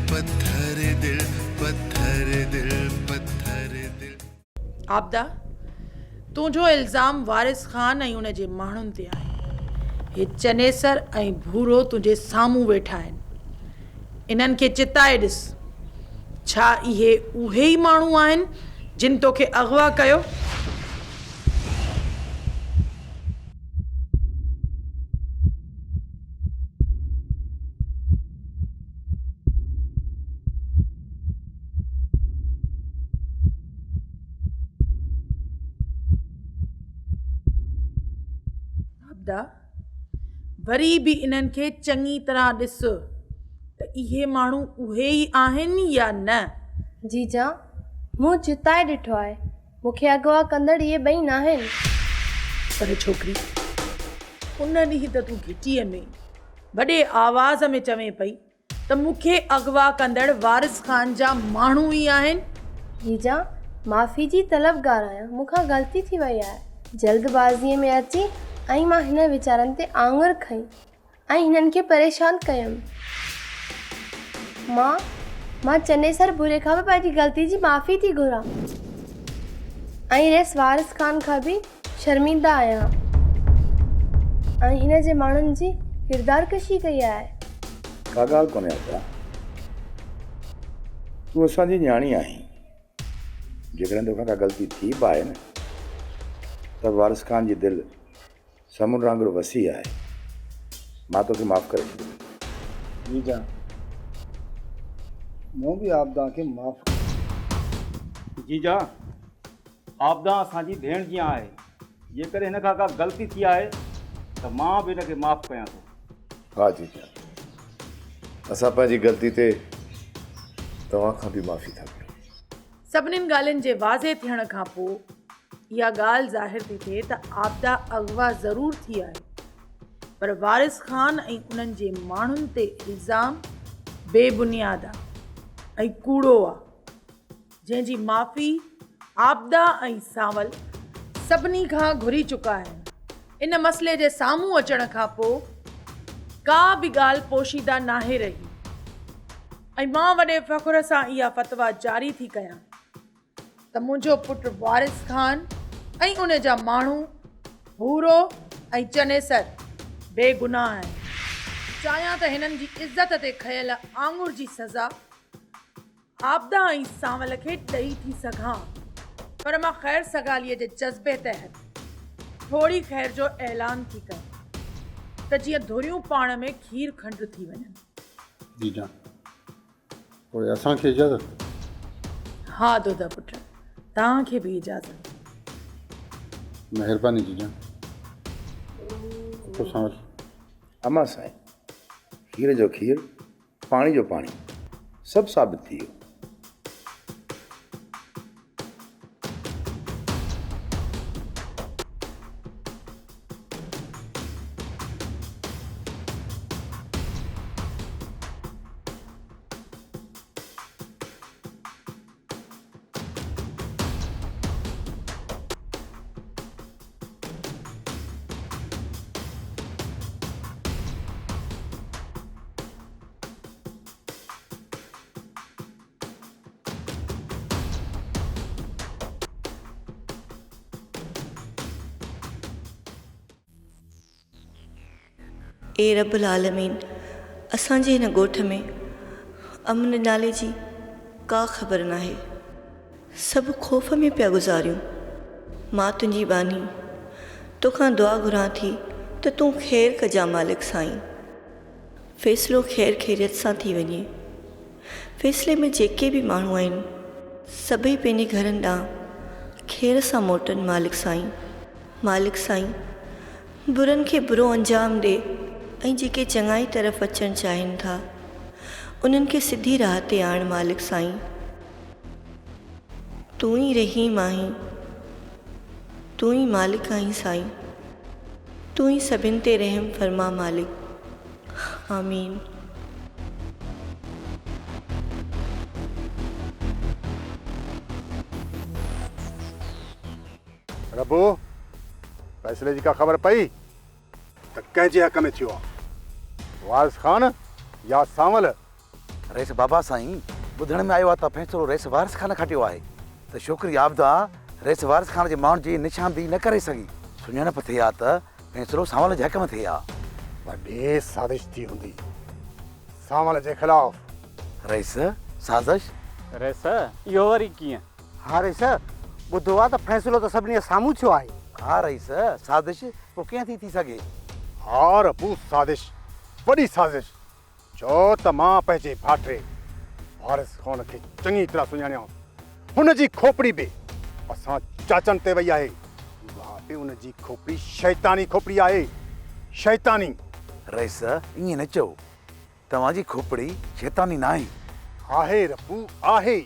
پٿر دل پٿر دل پٿر دل. عابده، تنهنجو الزام وارث خان ۽ ان جي ماڻهن تي آهي. هي چنيسر ۽ ڀورو تنهنجي سامهون ويٺا آهن. انهن کي چتائي ڏس. ڇا اهي اهي ئي ماڻهو آهن جن توکي اغوا ڪيو؟ عابده، وري به انهن کي چڱي طرح ڏس ته اهي ماڻهو اهي ئي آهن يا نه؟ جيجا، مون چتائي ڏٺو آهي. مون کي اغوا ڪندڙ اهي ٻئي ناهن. پر ڇوڪري، ان ڏينهن ته تون گهٽيء ۾ وڏي آواز ۾ چوين پئي ته مون کي اغوا ڪندڙ وارث خان جا ماڻهو ئي آهن. جيجا، معافي جي طلبگار آهيان، مون کان غلطي ٿي وئي آهي. جلد بازيء ۾ اچي ۽ مان هنن ويچارن تي آڱر کنئي ۽ هنن کي پريشان ڪيم. مان، مان چنيسر ڀوري کان به پنهنجي غلطي جي معافي ٿي گهران ۽ رئيس وارث خان کان به شرمنده آهيان ۽ هن جي ماڻهن جي ڪردار ڪشي ڪئي آهي. ڪا ڳالهه ڪونهي ادا. تون اسان جي نياڻي آهين. جيڪڏهن توکان ڪا غلطي ٿي به آهي نه ته وارث خان جي دل سمنڊ وانگر وسيع آهي. مان توکي معاف ڪري ڇڏيندس. جيجا، مون به عابده کي معاف ڪيو. جيجا، عابده اسان جي ڀيڻ جيان آهي. جيڪڏهن هن کان ڪا غلطي ٿي آهي ته مان به هن کي معاف ڪيان ٿو. ها جيجا، اسان پنهنجي غلطي تي توهان کان به معافي ٿا گهرون. سڀنين ڳالهين جي واضح ٿيڻ کان پوء اها ڳالهه ظاهر ٿي ٿئي ته عابده اغوا ضرور ٿي آهي پر وارث خان ۽ انهن جي ماڻهن تي الزام بي بنياد آ ۽ ڪوڙو آ جنهن جي معافي عابده ۽ سانول سڀني کان گهري چڪا آهن. ان مسئلي جي سامهون اچڻ کان پوء ڪا به ڳالهه پوشيده ناهي رهي ۽ مان وڏي فخر سان اها فتويٰ جاري ٿي ڪيان ته منهنجو پٽ وارث خان ۽ ان جا ماڻهو ڀورو ۽ چنيسر بي گناهه آهن. چاهيان ته هنن جي عزت تي کنيل آڱر جي سزا عابده ۽ سانول کي ڏئي ٿي سگهان پر مان خير سگاليء جي جذبي تحت ٿوري خير جو اعلان ٿي ڪيان ته جيئن ڌريون پاڻ ۾ کير کنڊ ٿي وڃن. جيجان، پوء اسان کي اجازت؟ ها دودا پٽ، توهان کي به اجازت. مهرباني جيجان. اٿو سانول. امان سائين، کير جو کير پاڻي جو پاڻي، سڀ ثابت ٿي ويو. اي رب العالمين! اسان جي هن ڳوٺ ۾ امن نالي جي ڪا خبر ناهي. سڀ خوف ۾ پيا گذاريون. مان تنهنجي ٻانهي توکان دعا گهران ٿي ته تون خير ڪجان مالڪ سائين. فيصلو خير خيريت سان ٿي وڃي. فيصلي ۾ جيڪي به ماڻهو آهن سڀئي پنهنجي گهرن ڏانهن خير سان موٽن مالڪ سائين. مالڪ سائين برن کي برو انجام ڏي ۽ جيڪي چڱائي طرف اچڻ چاهين ٿا انهن کي سڌي راهه تي آڻ مالڪ سائين. تون ئي رحيم آهين، تون ئي مالڪ آهين سائين، تون ئي سڀن تي رحم فرما مالڪ. آمين. ربو، فيصلي جي ڪا خبر پئي ته ڪنهن جي حق ۾ ٿيو آ؟ وارث خان يا سانول؟ رئيس بابا سائين، ٻڌڻ ۾ آيو آهي ته فيصلو رئيس وارث خان کٽيو آهي ته ڇوڪري عابده رئيس وارث خان جي ماڻهن جي نشاندهي نه ڪري سگهي. سڃاڻپ ٿئي ها ته فيصلو سانول جي حق ۾ ٿئي ها. وڏي سازش ٿي هوندي سانول جي خلاف. رئيس، سازش؟ رئيس، اهو وري ڪيئن؟ ها رئيس، ٻڌو آ ته فيصلو ته سڀني جي سامهون ٿيو آهي. ها رئيس، سازش پوء ڪيئن ٿي ٿي سگهي؟ ها ربو سازش، وڏي سازش. ڇو ته مان پنهنجي ڀائٽي وارث خان کي چڱي طرح سڃاڻيان. هن جي کوپڙي به اسان چاچن تي وئي آهي. اها به ان جي کوپڙي شيطاني کوپڙي آهي، شيطاني. رئيس، ائين نه چئو. توهان جي کوپڙي شيطاني ناهي. آهي ربو، آهي.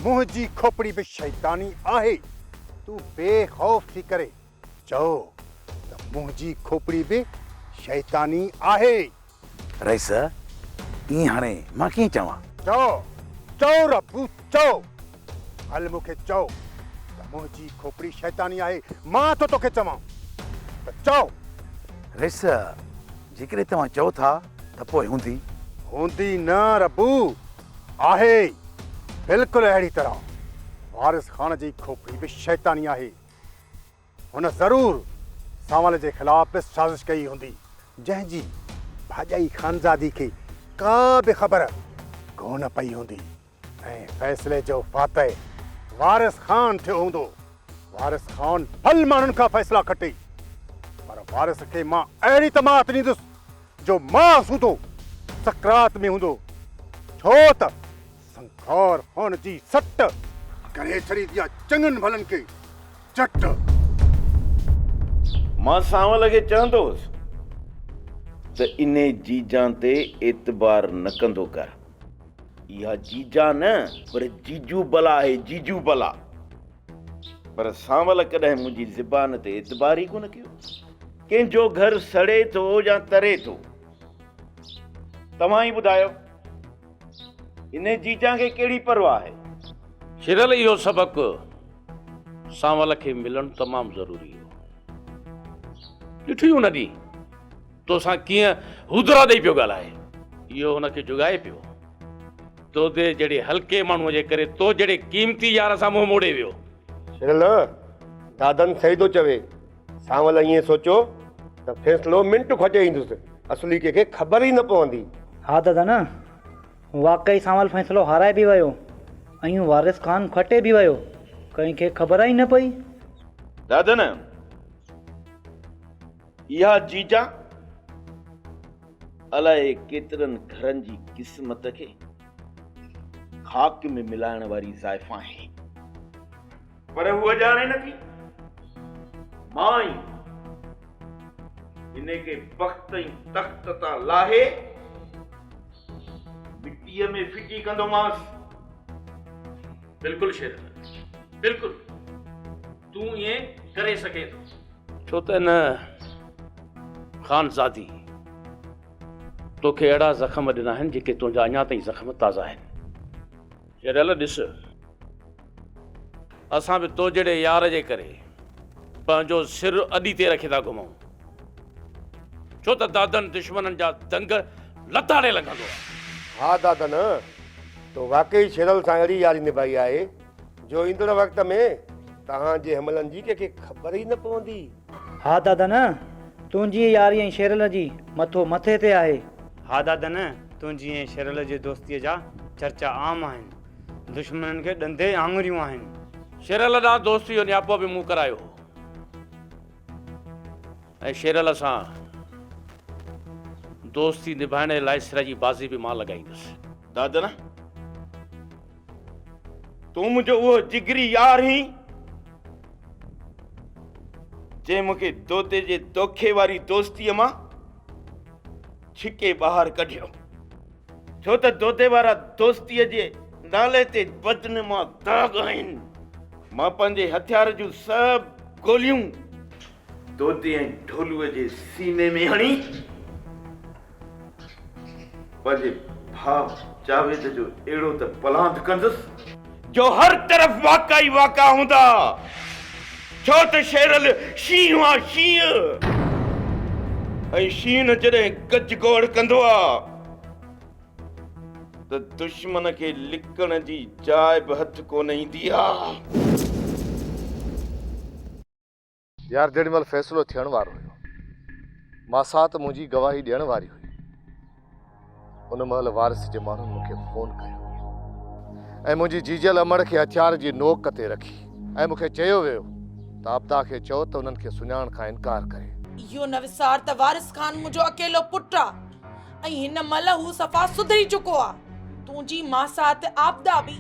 منهنجي کوپڙي به شيطاني آهي. تون بي خوف ٿي ڪري چئو ته منهنجي کوپڙي به شيطاني آهي. رئيس، ائين هاڻي مان ڪيئن چوان؟ چئو، چئو ربو، چئو. هل مون کي چئو ته منهنجي کوپڙي شيطاني آهي. مان ٿو توکي چوان ته چئو. رئيس، جيڪڏهن توهان چئو ٿا ته پوء هوندي. هوندي نه ربو، آهي. بلڪل اهڙي طرح وارث خان جي کوپڙي به شيطاني آهي. هن ضرور سانول جي خلاف به سازش ڪئي هوندي، جنهن جي ڀاڄائي خانزادي کي ڪا به خبر ڪونه پئي هوندي ۽ فيصلي جو فاتح وارث خان ٿيو هوندو. وارث خان ڀل ماڻهن کان فيصلا کٽي، پر وارث کي مان اهڙي ته مات ڏيندس جو مان سوڌو سڪرات ۾ هوندو، ڇو ته سنگهار خان جي سٽ ڪري ڇڏيندي آ چڱن ڀلن کي چٽ. مان سانول کي چوندو هوس ته انهي جيجان تي اعتبار نه ڪندو ڪر. اها جيجا نه پر جيجو بلا آهي جيجو بلا. پر سانول ڪڏهن منهنجي زبان تي اعتبار ئي ڪونه ڪيو. ڪنهن جو گهر سڙي ٿو يا تري ٿو. توهان ئي ٻڌايو. انهي جيجان کي ڪهڙي پرواهه آهي. شيرل اهو سبق سانول کي ملڻ تمام ضروري هو. ڏٺئي ان ڏينهن توسان ڪيئن هودرا ڏئي پيو ڳالهائي. اهو هن کي جڳائي پيو. دودي جهڙي هلڪي ماڻهوء جي ڪري تو جهڙي قيمتي يار سان منهن موڙي ويو. شيرل، دادن صحيح ٿو چوي. سانول ائين سوچيو ته فيصلو منٽ کٽي ايندس، اصلي ڪنهن کي خبر ئي نه پوندي. ها دادا نه، واقعي سانول فيصلو هارائي به ويو ۽ وارث خان کٽي به ويو، ڪنهن کي خبر ئي نه پئي. دادا نه، اها جيجا الائي ڪيترن گهرن جي قسمت کي خاڪ ۾ ملائڻ واري زائفان آهي. پر هوء ڄاڻي نه ٿي. مان ئي هن کي بخت ۽ تخت تان لاهي مٽيء ۾ ڦٽي ڪندومانس. بلڪل شير بلڪل تون ائين ڪري سگهين ٿو. ڇو ته ان خانزادي توکي اهڙا زخم ڏنا آهن جيڪي تنهنجا اڃا تائين زخم تازا آهن. شيرل ڏس اسان به تو جهڙي يار جي ڪري پنهنجو سر اڏي تي رکي ٿا گهمون. ڇو ته دادن دشمنن جا دنگ لتاڙي لنگهندو آهي. ها دادن، تو واقعي شيرل سان اهڙي ياري نڀائي آهي جو ايندڙ وقت ۾ توهان جي حملن جي ڪنهن کي خبر ئي نه پوندي. ها دادن، تنهنجي ياري ۽ شيرل جي مٿو مٿي تي آهي. ها دادن، تنهنجي ۽ شيرل جي دوستيء جا چرچا عام آهن. دشمنن کي ڏندي آڱريون آهن. شيرل ڏانهن دوستيء جو نياپو به مون ڪرايو هو ۽ شيرل سان دوستي نڀائڻ جي لاء سر جي بازي به مان لڳائيندس. دادن، تون منهنجو اهو جگري يار هين، جنهن مون کي دودي جي دوکي واري دوستيء مان ڇڪي ٻاهر ڪڍيو. ڇو ته دودي وارا دوستيء جي نالي تي بدنما داغ آهن. مان پنهنجي هٿيار جون سڀ گوليون دودي ۽ ڍولوء جي سيني ۾ هڻي پنهنجي ڀاء جاويد جو اهڙو ته پلاند ڪندس، جو هر طرف واڪا ئي واڪا هوندا، ڇو ته شيرل شينهن آ شينهن، ۽ شينهن جڏهن گج گوڙ ڪندو آ. ته دشمن کي لڪڻ جي جاء به هٿ ڪونه ايندي آ. يار جيڏي مهل فيصلو ٿيڻ وارو هيو، ماسات منهنجي گواهي ڏيڻ واري هئي، ان مهل وارث جي ماڻهن مون کي فون ڪيو ۽ منهنجي جيجل امڙ کي هٿيار جي نوڪ تي رکي ۽ مون کي چيو ويو ته عابده کي چئو ته انهن کي سڃاڻڻ کان انڪار ڪري. اهو نه وسار ته وارث خان منهنجو اڪيلو پٽ آ ۽ هن مهل هو صفا سڌري چڪو آ. تنهنجي ماسات عابده به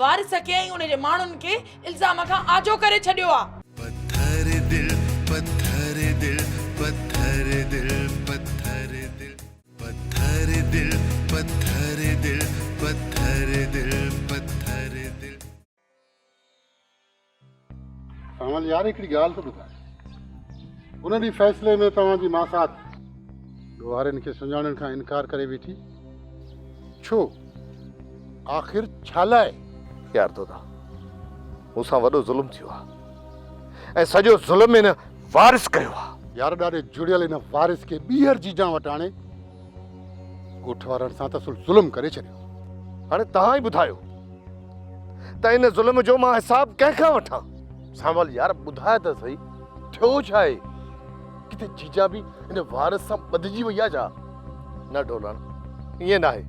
وارث کي ۽ ان جي ماڻهن کي الزام کان آجو ڪري ڇڏيو آ. پٿر دل پٿر دل پٿر دل پٿر دل پٿر دل پٿر دل پٿر دل پٿر دل. سانول يار هڪڙي ڳالهه ته ٻڌاء. ان ڏينهن فيصلي ۾ توهان جي ماسات ڏوهارين کي سڃاڻڻ کان انڪار ڪري ويٺي. ڇو؟ آخر ڇا لاء؟ يار دودا، مون سان وڏو ظلم ٿيو آهي ۽ سڄو ظلم هن وارث ڪيو آهي. يار ڏاڏي جڙيل هن وارث کي ٻيهر جيجان وٽ آڻي ڳوٺ وارن سان ته اصل ظلم ڪري ڇڏيو. هاڻي توهان ئي ٻڌايو ته ان ظلم جو مان حساب ڪنهن کان وٺان؟ سانول يار ٻڌاء ته سهي ٿيو ڇا آهي؟ ڪٿي جيجا به ان وارث سان ٻڌجي وئي آهي ڇا؟ نه ڍولڻ ائين ناهي.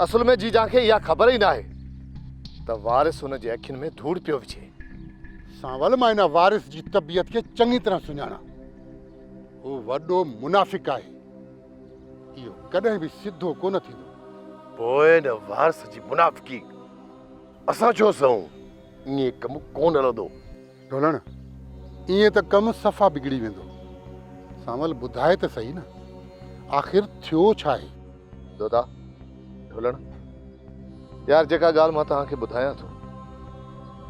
اصل ۾ جيجا کي اها خبر ئي ناهي ته وارث هن جي اکين ۾ ڌوڙ پيو وجهي. سانول مان ان وارث جي طبيعت کي چڱي طرح سڃاڻان. هو وڏو منافق آهي. اهو ڪڏهن به سڌو ڪونه ٿيندو. پوء ان وارث جي منافقي اسان ڇو سهون؟ ائين ڪم ڪونه هلندو. ڍولڻ، ائين ته ڪم صفا بگڙي ويندو. سانول ٻڌاء ته سهي نه، آخر ٿيو ڇا آهي؟ دودا، ڍولڻ، يار جيڪا ڳالهه مان توهان کي ٻڌايان ٿو،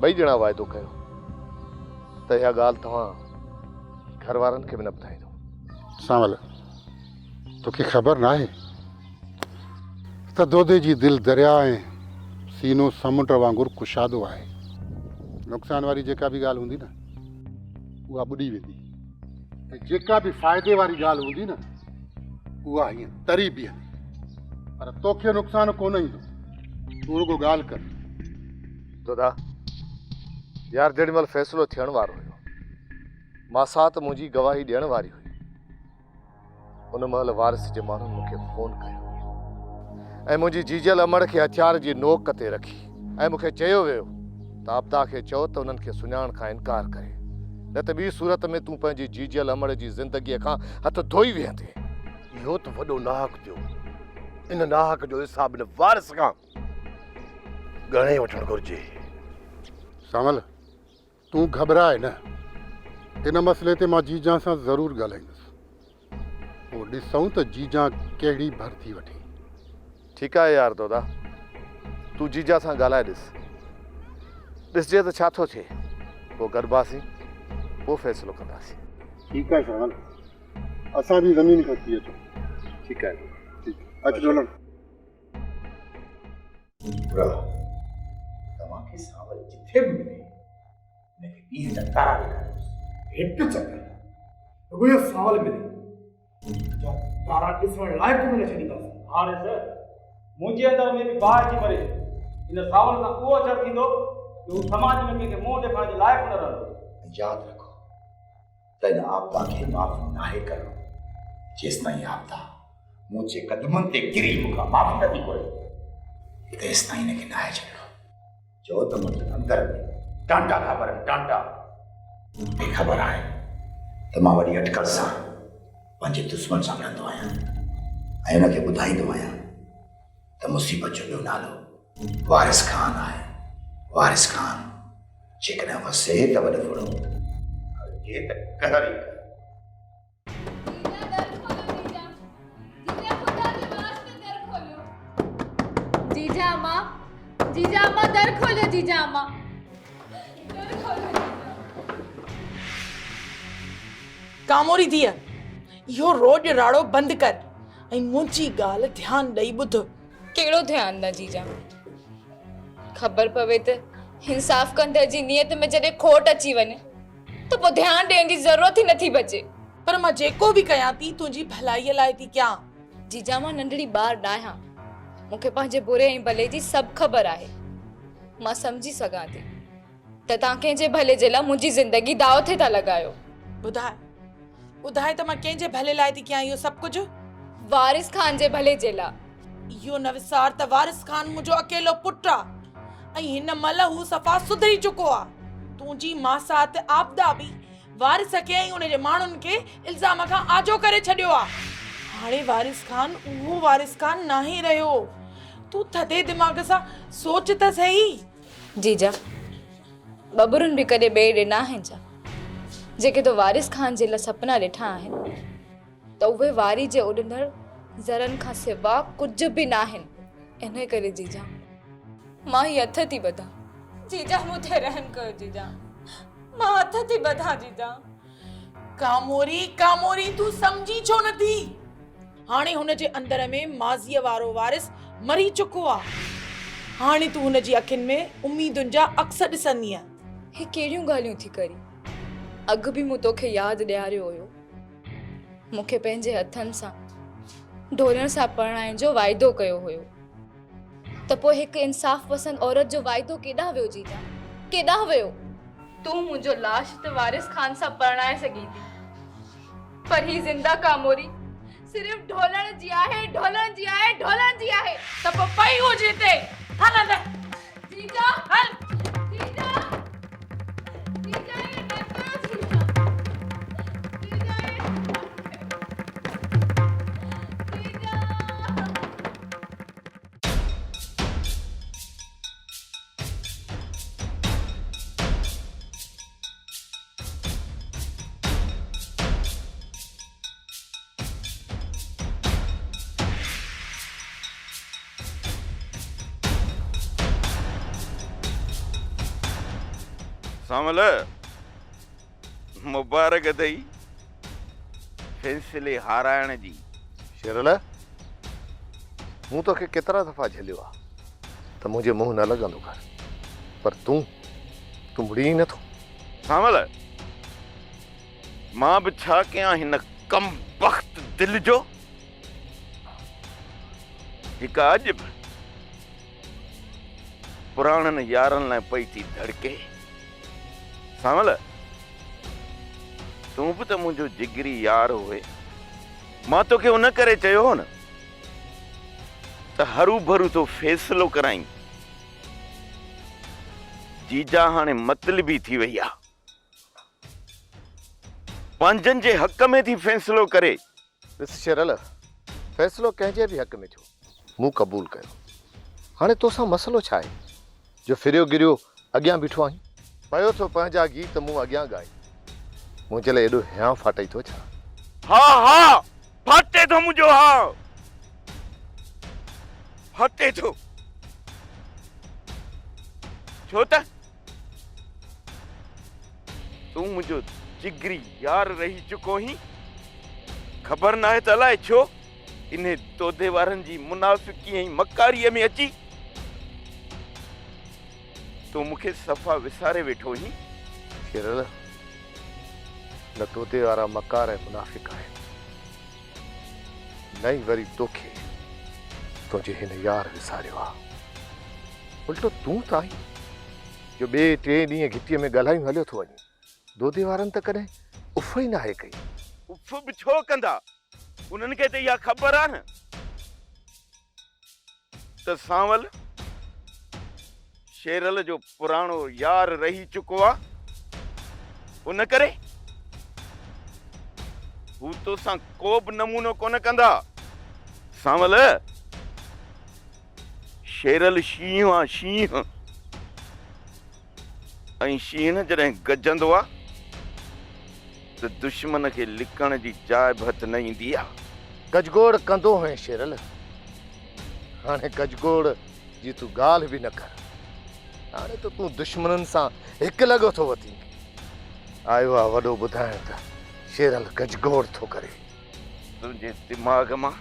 ٻئي ڄڻا واعدو ڪيو ته اها ڳالهه توهان گهر وارن کي به نه ٻڌائيندو. سانول، توکي خبر ناهي ته دودي جي دل درياء ۽ سينو سمنڊ وانگر ڪشادو آهي. نقصان واري جيڪا به ڳالهه هوندي نه، اها ٻڏي ويندي ۽ جيڪا به فائدي واري ڳالهه هوندي نه، اها هيئن تري بيهندي. پر توکي نقصان ڪونه ايندو، تون رڳو ڳالهه ڪر. دودا، يار جيڏي مهل فيصلو ٿيڻ وارو هيو، ماسات منهنجي گواهي ڏيڻ واري هئي. ان مهل وارث جي ماڻهن مون کي فون ڪيو ۽ منهنجي جيجل امڙ کي هٿيار جي نوڪ تي رکي ۽ مون کي چيو ويو ته عابده کي چئو ته انهن کي سڃاڻڻ کان انڪار ڪري نه ته ٻي صورت ۾ تون پنهنجي جيجل امڙ جي زندگيء کان هٿ ڌوئي ويهندين. اهو ته وڏو ناحق ٿيو. ان ناحق جو حساب ان وارث کان ڳڻي وٺڻ گهرجي. سانول، تون گهٻراء نه. ان مسئلي تي مان جيجان سان ضرور ڳالهائيندس. پوء ڏسون ته جيجان ڪهڙي ڀر ٿي وٺي. ٺيڪ آهي يار دودا، تون جيجا سان ڳالهائي ڏس. ڏسجي ته ڇا ٿو ٿئي. پوء گڏباسين، پوء فيصلو ڪنداسين. ٺيڪ آهي سانول، اسان به زمين کان ٿي اچون. ٺيڪ آهي دودا. ٺيڪ، اچ ڍولڻ. ڀورا، توهان کي سانول جٿي به ملي، هن کي ڏينهن جا تارا ڏيکاريوس. هڪ چڪر رڳو اهو سانول ملي، هن جا تارا ڏسڻ لائق به نه ڇڏينداسين. هاڻي ته منهنجي اندر ۾ به باهه اچي ٻري. هن سانول سان اهو اثر ٿيندو جو هو سماج ۾ ڪنهن کي منهن ڏيکارڻ جي لائق نه رهندو. ۽ ياد رکو ته هن عابده کي معاف ناهي ڪرڻو، جيستائين عابده منهنجي قدمن تي ڪري مون کان معافي نه ٿي گهري، تيستائين هن کي ناهي ڇڏڻو. چئو ته منهنجي اندر ۾ ٽانٽا ٿا ٻرن، ٽانٽا. مون کي خبر آهي ته مان وڏي اٽڪل سان پنهنجي دشمن سان وڙهندو آهيان ۽ ان کي ٻڌائيندو آهيان ته مصيبت جو ٻيو نالو وارث خان آهي. وارث خان جيڪڏهن وسي ته وڏ ڦڙو، ڪرجي ته قهر ئي قهر. جيجا اما جيجا اما در کوليو جيجا اما در کوليو ڪاموري ڌيء اهو روڄ راڙو بند ڪر ۽ منهنجي ڳالهه ڌيان ڏئي ٻڌ. ڪهڙو ڌيان نه جيجا خبر پوي ته انصاف ڪندڙ جي نيت ۾ جڏهن کوٽ اچي وڃي ته پوء ڌيان ڏيڻ جي ضرورت ئي نٿي بچي. پر مان جيڪو به ڪيان ٿي تنهنجي ڀلائيء لاء ٿي ڪيان. جيجا مان ننڍڙي ٻار ناهيان. مون کي پنهنجي بري ۽ ڀلي جي سڀ خبر آهي. مان سمجهي سگهان ٿي ته توهان ڪنهن جي ڀلي جي لاء منهنجي زندگي داء تي ٿا لڳايو. ٻڌاء، ٻڌاء ته مان ڪنهن جي ڀلي لاء ٿي ڪيان اهو سڀ ڪجهه؟ وارث خان جي ڀلي جي لاء. اهو نه وسار ته وارث خان منهنجو اڪيلو پٽ آ ۽ هن مهل هو صفا سڌري چڪو آ. تنهنجي ماسات عابده به وارث کي ۽ ان جي ماڻهن کي الزام کان آجو ڪري ڇڏيو آ. هاڻي وارث خان اهو وارث خان ناهي رهيو. تون ٿڌي دماغ سان سوچ ته سهي. جيجا، ٻٻرن به ڪڏهن ٻير ڏنا آهن ڇا؟ جيڪي تو وارث خان جي لاء سپنا ڏٺا آهن ته اهي واري جي اڏندڙ ذرن کان سوا ڪجهه به ناهن. انهيء ڪري جيجا، مان هي هٿ ٿي ٻڌان. جيجا مون تي رحم ڪيو جيجا. مان هٿ ٿي ٻڌان جيجا. ڪاموري ڪاموري تون سمجهين ڇو نه ٿي؟ هاڻي هن جي اندر ۾ ماضيء وارو وارث مري چڪو آ. هاڻي تون هن جي اکين ۾ اميدن جا عڪس ڏسندينء. هي ڪهڙيون ڳالهيون ٿي ڪرين؟ اڳ به مون توکي ياد ڏياريو هيو. مون کي پنهنجي هٿن سان ڍولڻ سان پرڻائڻ جو واعدو ڪيو هيو. ته پوء هڪ انصاف پسند عورت جو واعدو ڪيڏانهن ويو جيجا؟ ڪيڏانهن ويو؟ تون منهنجو لاش ته وارث خان سان پرڻائي سگهين ٿي، پر هي زنده ڪاموري صرف ڍولڻ جي آهي، ڍولڻ جي آهي، ڍولڻ جي آهي. ته پوء پئي هج هتي. هل اندر. جيجا! هل. جيجا! جيجا ائين نه ڪيو جيجا! جيجا ائين نه ڪيو. جيجا! سانول، مبارڪ اٿئي فيصلي هارائڻ جي. شيرل، مون توکي ڪيترا دفعا جهليو آ ته منهنجي منهن نه لڳندو ڪر، پر تون، تون مڙين ئي نٿو. سانول، مان به ڇا ڪيان هن ڪمبخت دل جو، هڪ اڄ به پراڻن يارن لاء پئي ٿي ڌڙڪي. سانول، تون به ته منهنجو جگري يار هئين. مان توکي ان ڪري چيو هو نه ته هروڀرو ٿو فيصلو ڪرائين. جيجا هاڻي مطلبي ٿي وئي آ. پنهنجن جي حق ۾ ٿي فيصلو ڪري. ڏس شيرل، فيصلو ڪنهن جي به حق ۾ ٿيو، مون قبول ڪيو. هاڻي توسان مسئلو ڇا آهي جو ڦريو گريو اڳيان بيٺو آهين؟ پيو ٿو پنهنجا گيت مون اڳيان ڳائين. منهنجي لاء ايڏو هيانء ڦاٽئي ٿو ڇا؟ ها ها، ڦاٽي ٿو منهنجو هانء، ڦاٽي ٿو. ڇو ته تون منهنجو جگري يار رهي چڪو هين. خبر ناهي ته الائي ڇو انهي دودي وارن جي منافقي ۽ مڪاريء ۾ اچي تون مون کي صفا وساري ويٺو هين. شيرل، نه دودي وارا مڪار ۽ منافق آهن، نه ئي وري توکي تنهنجي هن يار وساريو آ. الٽو تون ته آهين جو ٻئي ٽئين ڏينهن گهٽيء ۾ ڳالهايون هليو ٿو وڃين. دودي وارن ته ڪڏهن اف ئي ناهي ڪئي. اف به ڇو ڪندا؟ انهن کي ته اها خبر آ نه ته سانول شيرل جو پراڻو يار رهي چڪو آ، ان ڪري هو توسان ڪو به نمونو ڪونه ڪندا. سانول، شيرل شينهن آ شينهن ۽ شينهن جڏهن گجندو آ ته دشمن کي لڪڻ جي جاء به هٿ نه ايندي آ. گجگوڙ ڪندو هئين شيرل، هاڻي گجگوڙ جي تون ڳالهه به نه ڪر. هاڻي ته تون دشمنن سان هڪ لڳو ٿو وتين. آيو آ وڏو ٻڌائڻ ته شيرل گجگوڙ ٿو ڪري. تنهنجي دماغ مان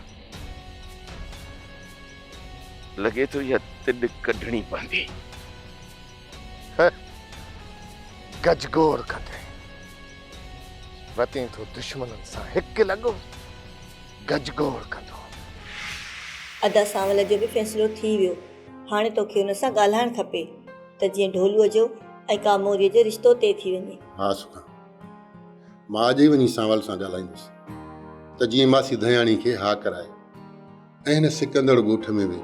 لڳي ٿو اها تڏ ڪڍڻي پوندي. گجگوڙ ڪندين وتين ٿو دشمنن سان هڪ لڳو گجگوڙ ڪندو. ادا سانول جو به فيصلو ٿي ويو. هاڻي توکي ان سان ڳالهائڻ کپي ته جيئن ڍولوء جو ۽ ڪاموريء جو رشتو طئي ٿي وڃي. ها سکا، مان اڄ ئي وڃي سانول سان ڳالهائيندس ته جيئن ماسي ڌياڻي کي ها ڪرائي ۽ هن سڪندڙ ڳوٺ ۾ به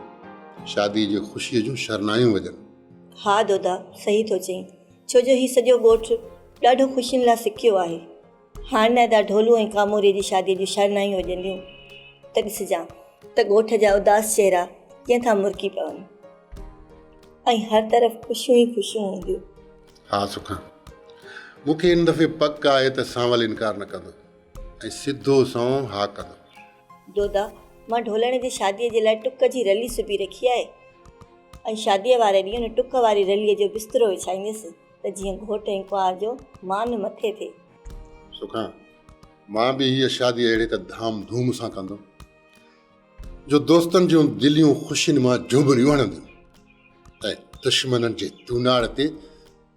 شاديء جي خوشيء جون شرنايون وڄن. ها دودا، صحيح ٿو چئين، ڇو جو هي سڄو ڳوٺ ڏاڍو خوشين لاء سڪيو آهي. هاڻ نه ادا ڍولو ۽ ڪاموريء جي شاديء جون شرنايون وڄنديون ته ڏسجان ته ڳوٺ جا اداس چهرا ڪيئن ٿا مرڪي پون ۽ هر طرف خوشيون ئي خوشيون هونديون. ها سکان، مون کي هن دفعي پڪ آهي ته سانول انڪار نه ڪندو ۽ سڌو سنئون ها ڪندو. دودا، مان ڍولڻ جي شاديء جي لاء ٽڪ جي رلي سبي رکي آهي ۽ شاديء واري ڏينهن ان ٽڪ واري رليء جو بسترو وڇائيندس. ته جيئن گهوٽ ۽ ڪنوار جو مان مٿي ٿئي. سکان، مان به هيء شادي اهڙي ته ڌام ڌوم سان ڪندم، جو دوستن جون دليون خوشين مان جهومريون هڻنديون ۽ دشمنن جي چوناڙ تي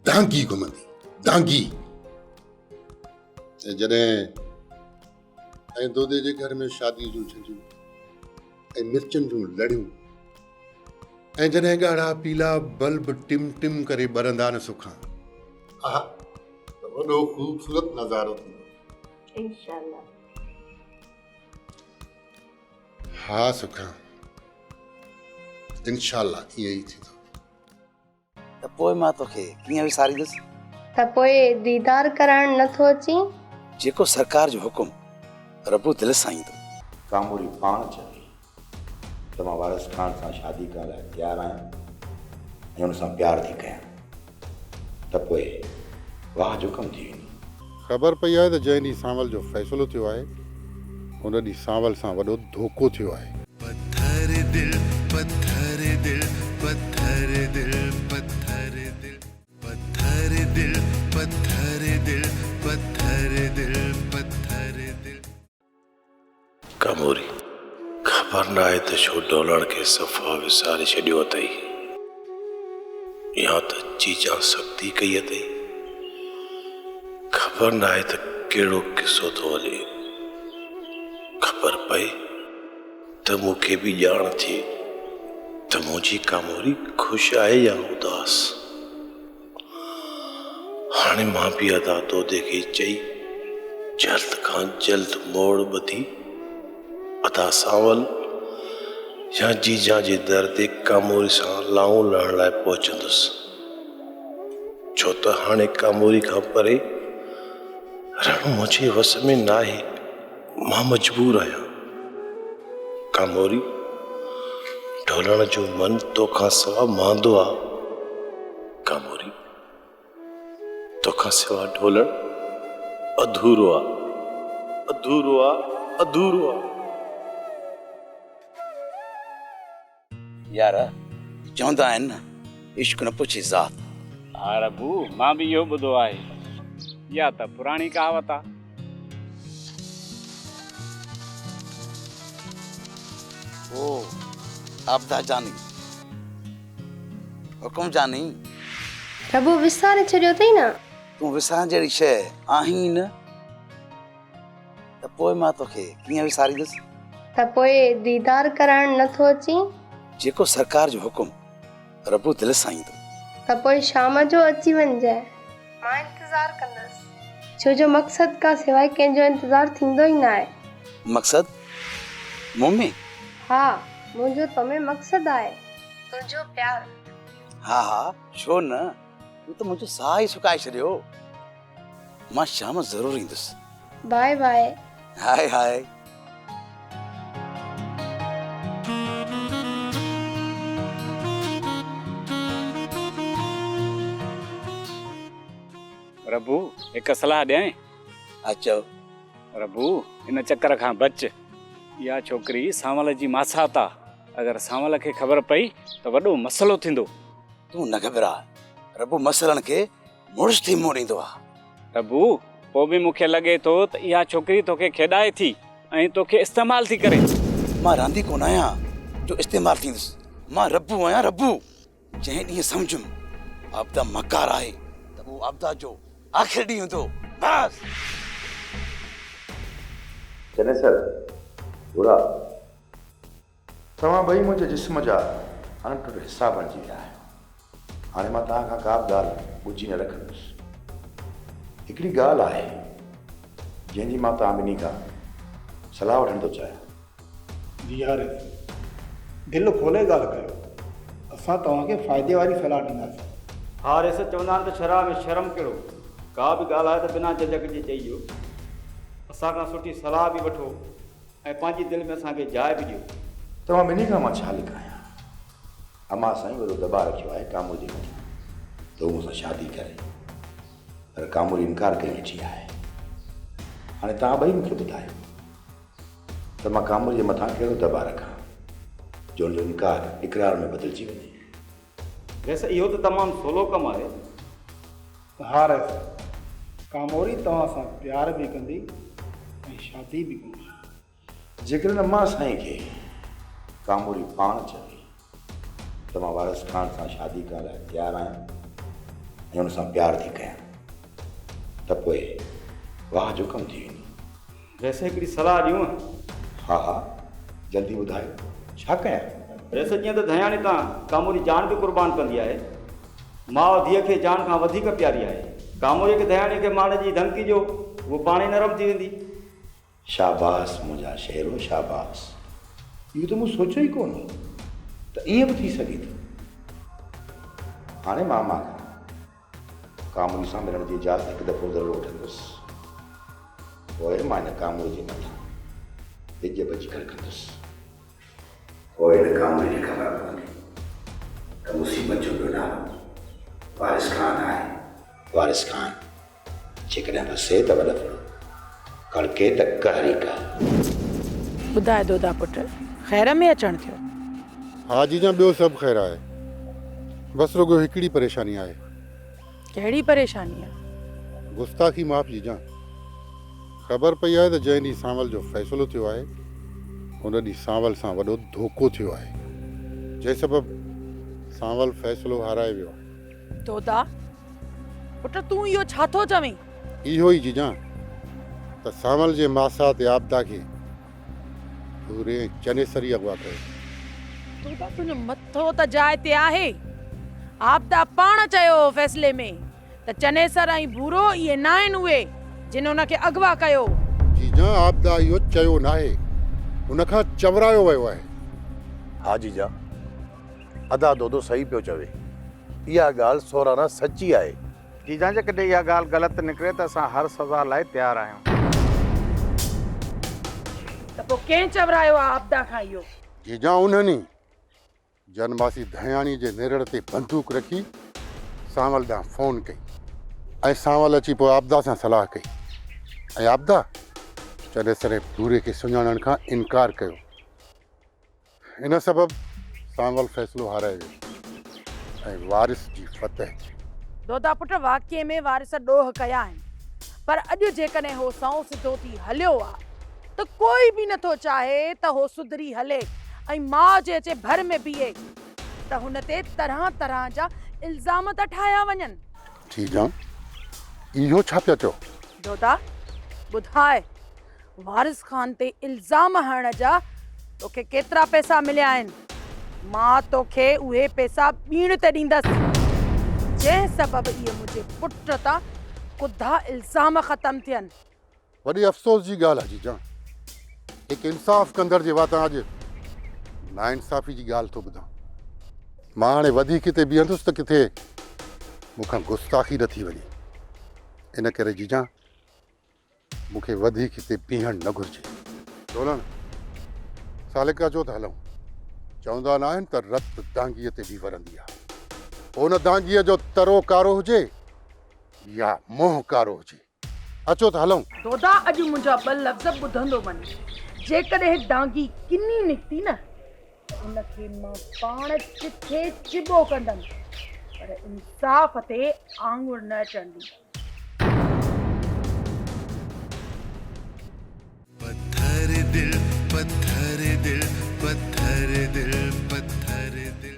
دانگي گهمندي، دانگي! ۽ جڏهن ۽ دودي جي گهر ۾ شاديء جون جهنجهيون ۽ مرچن جون لڙيون ۽ جڏهن ڳاڙها پيلا بلب ٽم ٽم ڪري ٻرندا نه سکان. آها ته وڏو خوبصورت نظارو ٿيندو. انشاء الله. ها سکان انشاء الله ائين ئي ٿيندو. ته پوء مان توکي ڪيئن وساريندس؟ ته پوء ديدار ڪرائڻ نه ٿو اچين؟ جيڪو سرڪار جو حڪم ربو دل سان ايندو. ڪاموري پاڻ چوي ته مان وارث خان سان شادي ڪرڻ لاء تيار آهيان ۽ ان سان پيار ٿي ڪيان ته پوء واهه جو ڪم ٿي ويندو. خبر پئي آهي ته جنهن ڏينهن سانول جو فيصلو ٿيو آهي، ان ڏينهن سانول سان وڏو ڌوڪو ٿيو آهي. پٿر دل پٿر دل پٿر دل پٿر دل پٿر دل پٿر دل پٿر دل پٿر دل. ڪاموري، خبر ناهي ته ڇو ڍولڻ کي صفا وساري ڇڏيو اٿئي يا ته چيچان سختي ڪئي اٿئي. خبر ناهي ته ڪهڙو قصو ٿو هلي. خبر پئي ته مون کي به ڄاڻ ٿئي ته منهنجي ڪاموري خوش آهي يا اداس. هاڻي مان به ادا دودي کي چئي جلد کان جلد موڙ ٻڌي ادا سانول يا جيجان جي در تي ڪاموري سان لائون لهڻ لاء پهچندس. ڇو ته هاڻي ڪاموري کان پري رهڻ منهنجي وس ۾ ناهي. مان مجبور آهيان. ڪاموري، ڍولڻ جو من توکان سوا ماندو آ. ڪاموري، توکان سوا ڍولڻ اڌورو آ، اڌورو آ، اڌورو آ. يار چوندا آهن نه عشق نه پڇي ذات. ها ربو مان به اهو ٻڌو آهي. اها ته پراڻي ڪهاوت آ. او عابده جاني حڪم جاني. ربو وساري ڇڏيو اٿئي نه. تون وسارڻ جهڙي شيء آهين ئي نه. ته پوء مان توکي ڪيئن وساريندس؟ ته پوء ديدار ڪرائڻ نه ٿو اچين؟ جيڪو سرڪار جو حڪم ربو دل سان ايندو. ته پوء شام جو اچي وڃجانء. مان انتظار ڪندس. ڇو جو مقصد کان سواء ڪنهن جو انتظار ٿيندو ئي ناهي. مقصد؟ مون ۾؟ ها، منهنجو تو ۾ مقصد آهي. تنهنجو پيار. ها ها، ڇو نه، تون ته منهنجو ساهه ئي سڪائي ڇڏيو. مان شام ضرور ايندس. باء باء. Hi hi. ربو، هڪ صلاح ڏيانء؟ ها چئو. ربو، ان چڪر کان بچ. اها ڇوڪري سانول جي ماسات آ. اگر سانول کي خبر پئي ته وڏو مسئلو ٿيندو. تون نه گهٻراء. ربو مسئلن کي مڙس ٿي منهن ڏيندو آ. ربو، پوء به مون کي لڳي ٿو ته اها ڇوڪري توکي کيڏائي ٿي ۽ توکي استعمال ٿي ڪري. مان راندي ڪونه آهيان جو استعمال ٿيندس. مان ربو آهيان ربو. جنهن ڏينهن سمجهيم عابده مڪار آهي ته اهو عابده جو آخري ڏينهن هوندو. بس! چنيسر، ڀورا! توهان ٻئي منهنجي جسم جا اڻٽٽ حصا بڻجي ويا آهيو. هاڻي مان توهان کان ڪا به ڳالهه ڳجهي نه رکندس. هڪڙي ڳالهه آهي، جنهن جي مان توهان ٻنهي کان صلاح وٺڻ ٿو چاهيان. جي حارث، دل کولي ڳالهه ڪيو. اسان توهان کي فائدي واري صلاح ڏينداسين. حارث، چوندا آهن ته شرع ۾ شرم ڪهڙو؟ ڪا به ڳالهه آهي ته بنا جهجهڪ جي چئي ڏيو. اسان کان سٺي صلاح به وٺو ۽ پنهنجي دل ۾ اسان کي جاء به ڏيو. توهان ٻنهي کان مان ڇا لڪايان؟ امان سائين وڏو دٻاء رکيو آهي ڪاموري جي مٿان ته هو مون سان شادي ڪري پر ڪاموري انڪار ڪئي ويٺي آهي. هاڻي توهان ٻئي مون کي ٻڌايو ته مان ڪاموري جي مٿان ڪهڙو دٻاء رکان جو هن جو انڪار اقرار ۾ بدلجي وڃي. ويسي اهو ته تمام سولو ڪم آهي. ها رئيس، ڪاموري توهان سان پيار به ڪندي ۽ شادي به ڪندي. جيڪڏهن امان سائين کي ڪاموري پاڻ چوي ته مان وارث خان سان شادي ڪرڻ لاء تيار آهيان ۽ ان سان پيار ٿي ڪيان ته پوء واهه جو ڪم ٿي ويندو. رئيس هڪڙي صلاح ڏيون؟ ها ها جلدي ٻڌايو ڇا ڪيان؟ رئيس جيئن ته ڌياڻي تان ڪاموري جان به قربان ڪندي آهي. ماء ڌيء کي جان کان وڌيڪ پياري آهي. ڪاموري کي ڌياڻي کي مارڻ جي ڌمڪي ڏيو هوء پاڻ ئي نرم ٿي ويندي. شاباس منهنجا شيرو شاباس. اهو ته مون سوچيو ئي ڪونه هو ته ائين به ٿي سگهي ٿو. هاڻي مان امان کان ڪاموري سان ملڻ جي اجازت هڪ دفعو ضرور وٺندس. پوء مان هن ڪاموري جي مٿان وڄ ٻجي کڙڪندس. پوء هن ڪاموري کي خبر پوندي ته مصيبت جو ٻيو نالو وارث خان آهي. وارث خان جيڪڏهن وسي ته وڏ ڦڙو، ڪڙڪي ته قهر ئي قهر. ٻڌاء دودا پٽ، خير ۾ اچڻ ٿيو؟ ها جيجان ٻيو سڀ خير آهي. بس رڳو هڪڙي پريشاني آهي. ڪهڙي پريشاني آ؟ گستاخي معاف جيجان. خبر پئي آهي ته جنهن ڏينهن سانول جو فيصلو ٿيو آهي، ان ڏينهن سانول سان وڏو ڌوڪو ٿيو آهي، جنهن سبب سانول فيصلو هارائي ويو آهي. دودا پٽ تون اهو ڇا ٿو چوين؟ اهو ئي جيجان ته سانول جي ماسات عابده کي ڀوري ۽ چنيسر ئي اغوا ڪيو. دودا تنهنجو مٿو ته جاء تي آهي. عابده پاڻ چيو هو فيصلي ۾ ته چنيسر ۽ ڀورو اهي ناهن اهي جن هن کي اغوا ڪيو. جيجان عابده اهو چيو ناهي هن کان چورايو ويو آهي. ها جيجان ادا دودو صحيح پيو چوي. اها ڳالهه سورانا سچي آهي. جيجان جيڪڏهن اها ڳالهه غلط نڪري ته اسان هر سزا لاء تيار آهيون. ته پوء ڪنهن چورايو آ عابده کان اهو؟ جيجان انهن ئي جن ماسي ڌياڻي جي نرڙ تي بندوق رکي سانول ڏانهن فون ڪئي ۽ سانول اچي پوء عابده سان صلاح ڪئي ۽ عابده چنيسر ۽ ڀوري کي سڃاڻڻ کان انڪار ڪيو. ان سبب سانول فيصلو هارائي ويو ۽ وارث جي فتح ٿي. دودا پٽ واقعي ۾ وارث ڏوهه ڪيا آهن پر اڄ جيڪڏهن هو سنئون سڌو ٿي هليو آ ته ڪوئي به نٿو چاهي ته هو سڌري هلي ۽ ماء جي اچي ڀر ۾ بيهي ته هن تي طرح طرح جا الزام ٿا ٺاهيا وڃن. جيجان اهو ڇا پيا چئو؟ دودا ٻڌاء وارث خان تي الزام هڻڻ جا توکي ڪيترا پئسا مليا آهن؟ مان توکي اهي پئسا ٻيڻ تي ڏيندس، جنهن سبب اهي منهنجي پٽ تان ڪڌا الزام ختم ٿين. وڏي افسوس جي ڳالهه آهي جيجان، هڪ انصاف ڪندڙ جي واتان اڄ ناانصافي جي ڳالهه ٿو ٻڌان. مان هاڻي وڌيڪ هتي بيهندس ته ڪٿي مون کان گستاخي نه ٿي وڃي، ان ڪري جيجان مون کي وڌيڪ هتي بيهڻ نه گهرجي. ڍولڻ، سالڪ اچو ته هلون. چوندا نه آهن ته رت دانگيء تي به ورندي آهي. پوء ان دانگيء جو ترو ڪارو هجي يا منهن ڪارو هجي. اچو ته هلون. دودا اڄ منهنجا ٻه لفظ ٻڌندو وڃ. جيڪڏهن دانگي ڪني نڪتي نه ته ان کي مان پاڻ چٿي چٻو ڪندم، پر انصاف تي آڱر نه اچڻ ڏيندس. پٿر دل پٿر دل پٿر دل پٿر دل.